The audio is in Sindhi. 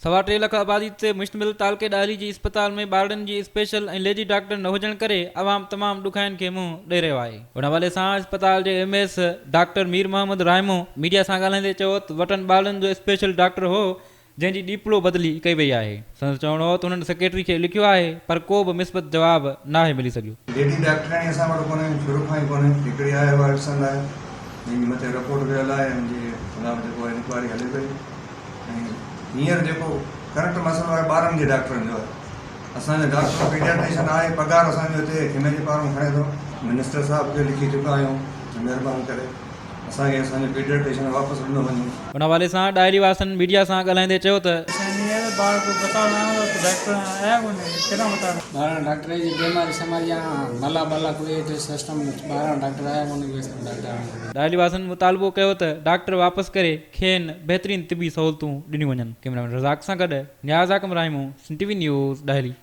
3.25 لک آبادي تي مشتمل تعلقي ڏاهري جي اسپتال ۾ ٻارڙن جي اسپيشل ۽ ليڊي ڊاڪٽر نه هجڻ ڪري عوام تمام ڏکاين کي منهن ڏئي رهيو آهي. ان حوالي سان اسپتال جي M S doctor Mir Muhammad Rahimo media سان ڳالهائيندي چيو ته وٽن ٻارڙن جو اسپيشل ڊاڪٽر هو جنهن جي ڏيپلو بدلي ڪئي وئي آهي. سندس چوڻ هو ته هنن سيڪريٽري کي لکيو آهي پر ڪو به مثبت جواب ناهي ملي سگهيو. ليڊي ڊاڪٽرياڻي اسان وٽ ڪونهي، شروع کان ئي ڪونهي، هڪڙي آهي اها ايبسنٽ آهي، جنهن جي مٿي رپورٽ ويل آهي ۽ ان جي خلاف جيڪو آهي انڪوائري هلي پئي ۽ هينئر جيڪو ڪرنٽ مسئلو آهي ٻارن جي ڊاڪٽرن جو آهي، اسان جو ڊاڪٽر پيڊياٽريشن آهي، پگهار اسان جو هتي ايم ايل اي پاران کڻي ٿو، منسٽر صاحب کي لکي چڪا آهيون ته مهرباني ڪري. اسان کي اسان جو پيڊياٽريشن واپس ڏنو وڃي. ان حوالي سان ڏاهري واسين ميڊيا سان ڳالهائيندي چيو ته. ٻارڙا ڊاڪٽر جي بيماري سماري آ ملا بلا ڪوئي ايٽ سسٽم ٻارڙا ڊاڪٽر آيا ڪونهي ڪوئي سڀ ڊاڪٽر آڻي. ڏاهري واسين مطالبو ڪيو ته ڊاڪٽر واپس ڪري کين بهترين طبي سهولتون ڏنيون وڃن. ڪئميرا مين رزاق سان گڏ Niaz Hakim Rahimo, Sindh T V news, Dahri.